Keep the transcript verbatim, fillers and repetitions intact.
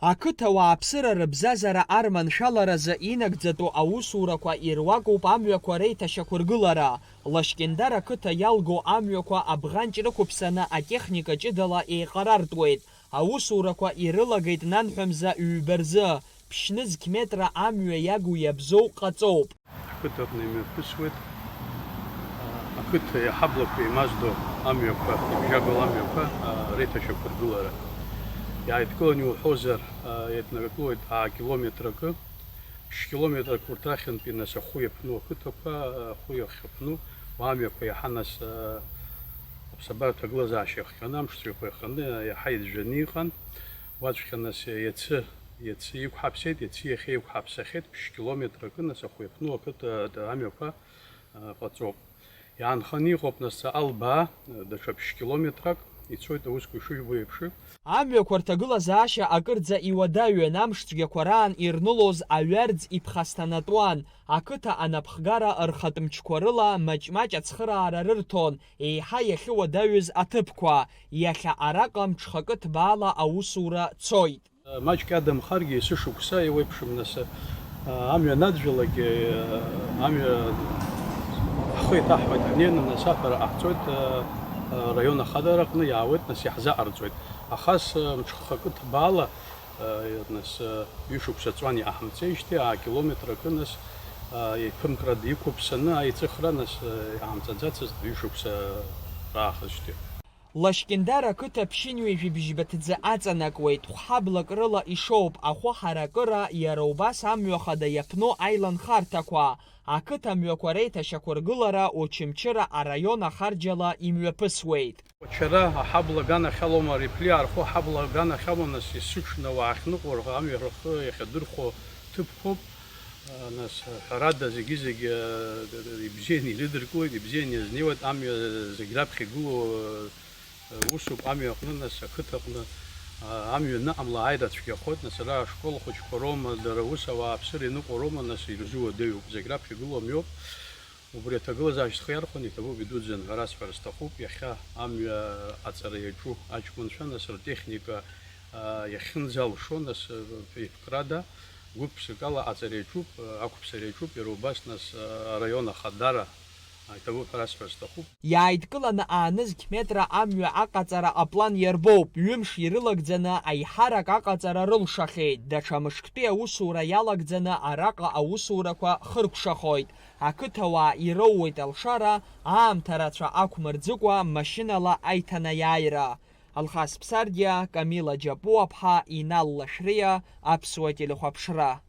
Ақыҭауаа аԥсыра рыбзазара арманшәаларазы инагӡатәу аусурақәа ируакуп амҩақәа реиҭашьақәыргылара. Лашькьындар ақыҭа иалго амҩақәа абӷанҷ рықәыԥсаны атехника ҷыдала еиҟарартәуеит. Аусурақәа ирылагеит нанҳәа мза ҩба рзы, ԥшь-нызқь метра амҩа иагу иабзоу ҟаҵоуп. Ҳқыҭаҟны имҩаԥысуеит ақыҭа иҳаблақәа еимаздо амҩақәа, ибжьагоу амҩақәа реиҭашьақәыргылара. Иааидкыланы иуҳәозар, еиднакылоит аа километр акы, ԥшь километрак урҭ рахьынтәи нас ахәы иаԥну ақыҭақәа, ахәы иахьаԥну, уа амҩақәа иаҳа нас аԥсабаратә ҭагылазаашьа иахҟьаны, амшцәгьақәа иаханы иаҳа иӡәӡәаны иҟан. Уаҵәҟьа нас иацы, иацы иқәҳаԥсеит, иацы иахьа иқәҳаԥсахьеит, ԥшь километр акы нас ахәы иаԥну ақыҭа амҩақәа ҟаҵоуп. Иаанханы иҟоуп нас Албаа, даҽа ԥшь километрак ицоит аусқәа ишыжәбо еиԥш. Амҩақәа рҭагылазаашьа акырӡа иуадаҩын, амшцәгьақәа раан ирнылоз аҩарӡ иԥхасҭанатәуан, ақыҭа анапхгара рхатә мчқәа рыла маҷ-маҷ ацхыраара рырҭон, еиҳа иахьыуадаҩыз аҭыԥқәа. Иахьа араҟа мҽхакы ҭбаала аусура цоит. Маҷк иадамхаргьы, есышықәса еиуеиԥшым нас, амҩа анадвалак, амҩа ҳхы иҭаҳҳәоит, ҳнеины нас аҳәара ҟаҳҵоит, араион ахадара аҟны иаауеит, нас иаҳзаҟарҵоит. Ахас мҽхакы ҭбаала, нас ҩышықәса ҵуан иҟаҳамҵеижьҭеи, аа километр акы нас, еиԥымкрада иқәыԥсаны аиҵыхра нас иҟаҳамҵаӡацызт ҩышықәса раахысшьҭеи. Лашькьындар ақыҭа ԥшьынҩажәи бжьба ҭӡы аҵанакуеит, хәҳаблак рыла ишоуп, ахәы ҳаракыра, иара убас амҩа хада иаԥну аиланхарҭақәа. Ақыҭа мҩақәа реиҭашьақәыргылара Очамчыра араион ахарџьала имҩаԥысуеит. Очара аҳабла аганахь алоума, Реплиа архәы аҳабла аганахь алоума, нас есыҽны ауаа ахьныҟәо, амҩа рхы иахьадырхәо ҭыԥқәоуп. Нас, ҳәарада, зегьы-зегьы ибзианы ирыдыркылоит, ибзианы иазнеиуеит, амҩа зегь раԥхьа игылоу усуп, амҩа аҟны, нас, ақыҭаҟны амҩа аныҟамла ааира цәгьахоит, нас, ара ашкол хәыҷқәа роума, дара ус ауааԥсыра иныҟәо роума, нас, ирзуадаҩуп, зегь раԥхьа игылоу амҩоуп. Убри аҭагылазаашьа схы иархәаны иҭабуп, идуӡӡаны ҳәара сҳәар сҭахуп, иахьа амҩа аҵара иаҿу аҷкәынцәа, нас, ртехника иахьынӡалшо, нас, ҩ-ԥыкрада, гәык-ԥсыкала аҵара иаҿуп, ақәԥсара иаҿуп, иара убас, нас, араион ахадара, иҭабуп ҳәа расҳәар сҭахуп. Иааидкыланы аа-нызқь метра амҩа аҟаҵара аплан иарбоуп, ҩымш ирылагӡаны аиҳарак аҟаҵара рылшахьеит, даҽа мышктәи аусура иалагӡаны араҟа аусурақәа хыркәшахоит, ақыҭауаа ироуеит алшара, аамҭа рацәа ақәмырӡыкәа машьынала аиҭанаиааира. Алхас Ԥсардиа, Камила Џьапуаԥҳа, Инал Лашәриа, Аԥсуа телехәаԥшра.